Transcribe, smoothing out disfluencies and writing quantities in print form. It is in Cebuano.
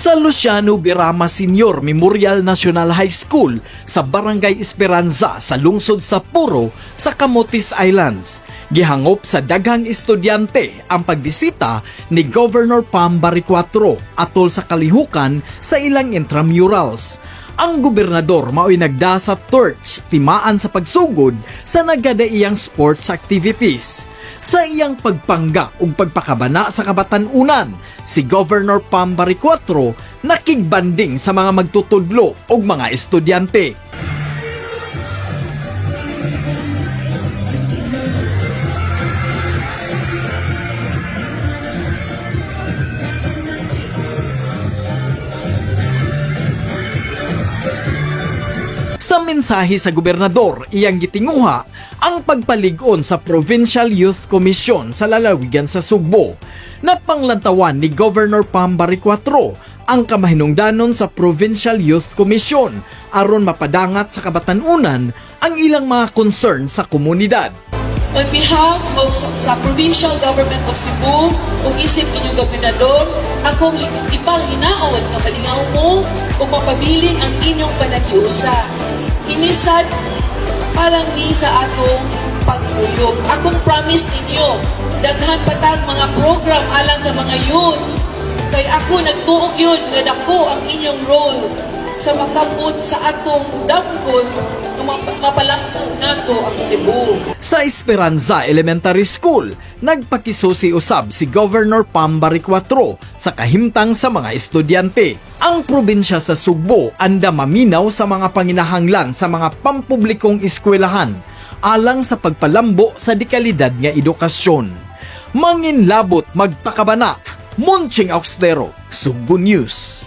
Sa Luciano Birama Senior Memorial National High School sa Barangay Esperanza sa lungsod sa Puro sa Camotes Islands, gihangop sa daghang estudyante ang pagbisita ni Governor Pam Baricuatro atol sa kalihukan sa ilang intramurals. Ang gobernador mao'y nagda sa torch timaan sa pagsugod sa nagadaiyang sports activities. Sa iyang pagpangga ug pagpakabana sa kabatan-unan, si Governor Pam Baricuatro nakigbanding sa mga magtutudlo ug mga estudyante. Sa mensahe sa gobernador, iyang gitinguha ang pagpalig-on sa Provincial Youth Commission sa lalawigan sa Sugbo. Napanglantawan ni Governor Pam Baricuatro ang kamahinungdanon sa Provincial Youth Commission aron mapadangat sa kabatan-unan ang ilang mga concern sa komunidad. On behalf of sa Provincial Government of Cebu, ug isip inyong gobernador, akong ipang hinaot nga malingaw mo ug mapabilin ang inyong panaghiusa. Inisad alang ni sa atong pagkuyog. Akong promise ninyo, daghan pa tag mga program alang sa mga youth. Kay ako nagtuo gyud nga dako ang inyong role sa makabot sa atong damgon nga mapalampo nato ang Cebu. Sa Esperanza Elementary School, nagpakisusi usab si Governor Pam Baricuatro sa kahimtang sa mga estudyante. Ang probinsya sa Sugbo anda maminaw sa mga panginahanglan sa mga pampublikong eskwelahan alang sa pagpalambo sa dekalidad nga edukasyon. Manginlabot magpakabana, Monching Austero, Sugbo News.